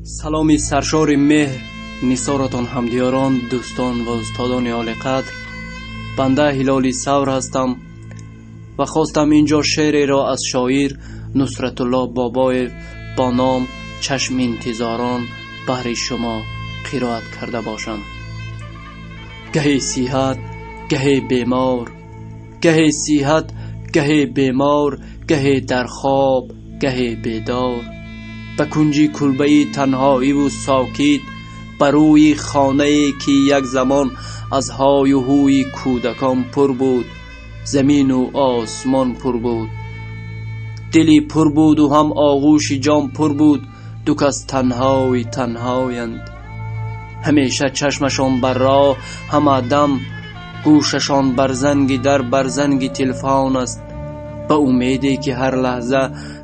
Саломи саршори меҳр нисоратон, ҳамдиёрон, дӯстон ва устодони олиқадр. Банда Ҳилоли Савр ҳастам ва хостам инҷо шеъреро аз шоир Нусратулло Бобоев бо ном «Чашминтизорон» баҳри шумо қироат карда бошам. Гаҳе сиҳат, гаҳе бемор, гаҳе сиҳат, гаҳе бемор, гаҳе дар хоб, гаҳе бедор, ба кунҷи кулбаи танҳоиву сокит, ба рӯи хонае, ки як замон аз ҳою ҳӯи кӯдакон пур буд, замину осмон пур буд, дили пур буду ҳам оғӯши ҷон пур буд, ду кас танҳои танҳоянд. Ҳамеша чашмашон бар роҳ, ҳама дам гӯшашон бар занги дар, бар занги телефон аст, ба умеде ки ҳар лаҳза,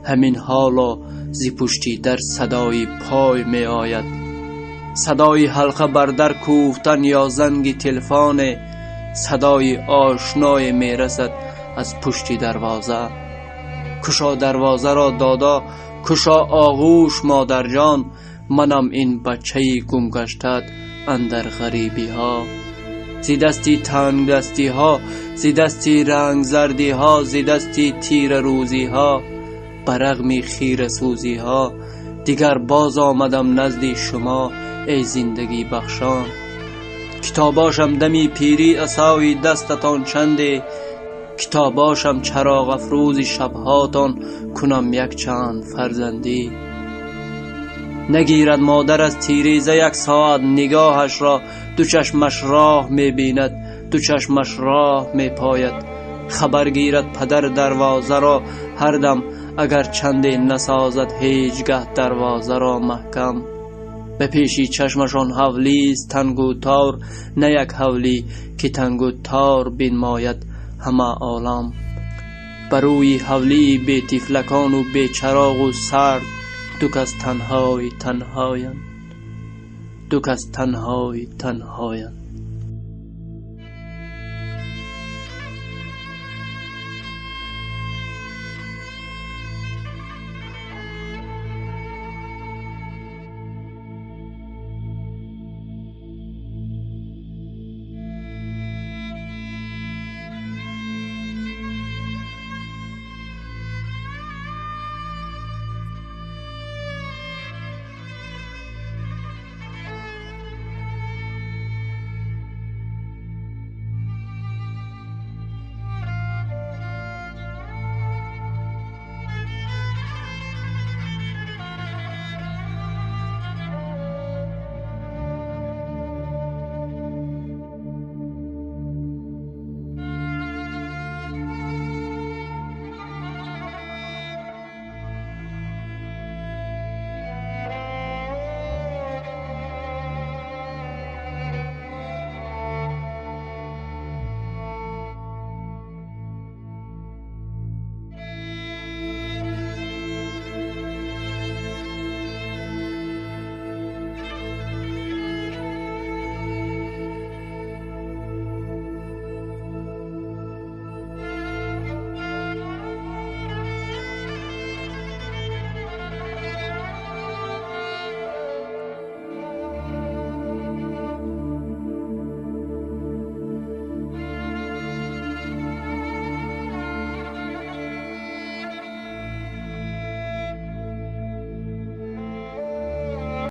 ҳамин ҳоло, зи пушти дар садои пой меояд, садои ҳалқа бар дар кӯфтан ё занги телефоне, садои ошное мерасад аз пушти дарвоза: «Кушо дарвозаро, додо, кушо оғӯш, модарҷон, манам ин бачаи гумгаштат андар ғарибиҳо, зи дасти тангдастиҳо, зи дасти рангзардиҳо, зи дасти тирарӯзиҳо, ба рағми хирасӯзиҳо, дигар боз омадам назди шумо, эй зиндагибахшон, ки то бошам дами пирӣ асои дастатон чанде, ки то бошам чароғафрӯзи шабҳотон, кунам якчанд фарзандӣ». Нагирад модар аз тиреза як соат нигоҳашро, ду чашмаш роҳ мебинад, ду чашмаш роҳ мепояд. Хабар гирад падар дарвозаро ҳар дам, агар чанде насозад ҳеҷ гаҳ дарвозаро маҳкам. Ба пеши чашмашон ҳавлист тангу тор, на як ҳавлӣ, ки тангу тор бинмояд ҳама олам. Ба рӯи ҳавлии бетифлакону бечароғу сард ду кас танҳои танҳоянд, ду кас танҳои танҳоянд.